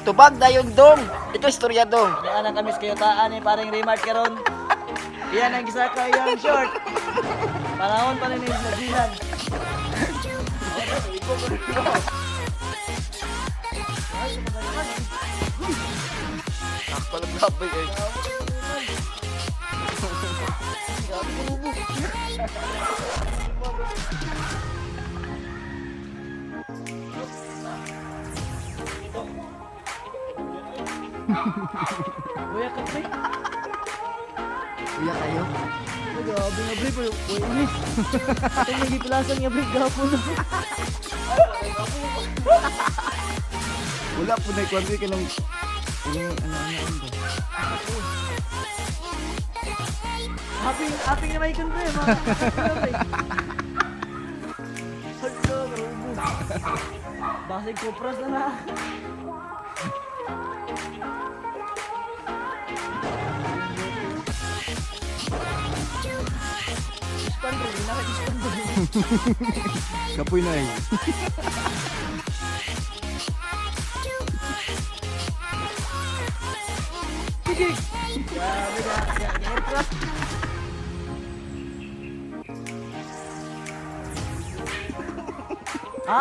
Tubag dayon, dong. Ito istorya, dong. Yan ang kamis kayo taan ni paring Raymart karon. Iyan ang gisaka iyang short. Panahon pa rin ni Nazilan. Ako lang grabe eh. Buya ka pre. Uya kayo. Ay, grabe nga pre, pero uy, inis. Itong may gipilasan nga pre, gapon na. Wala po na ikuan ka ng ano ano ano ba? Happy, happy na may ikon pre, mga kapatid pre. Hala, karubo. Basig kupras na na. Ispan pre, naka-ispan pre. Kapoy na eh. Sige! Grabe na, aircraft. Ha?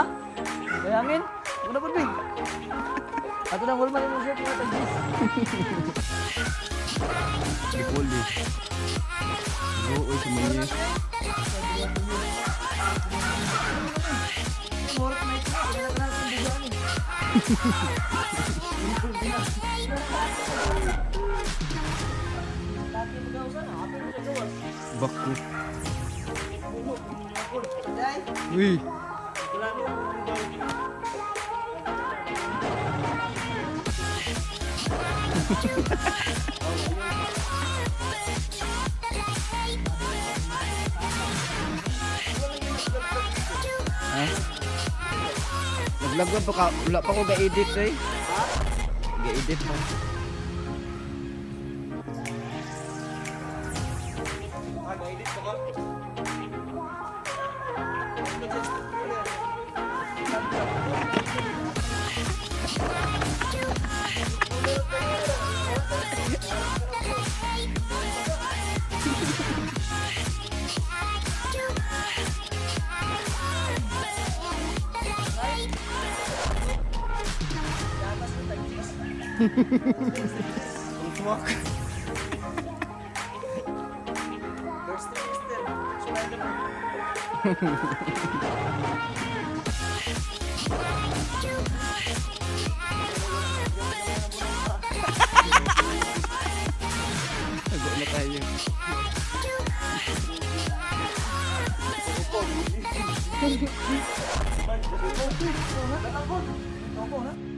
Bayangin? Ano po, Big? Ato lang, wala man yung siya, mga tagis. Gipuli. Go oy sumanya. Bakko. Uy. Ha? Naglag pa ka, wala pa ko ga-edit eh. Ga-edit pa. First trimester, Spider-Man. Tago na tayo. Ako na.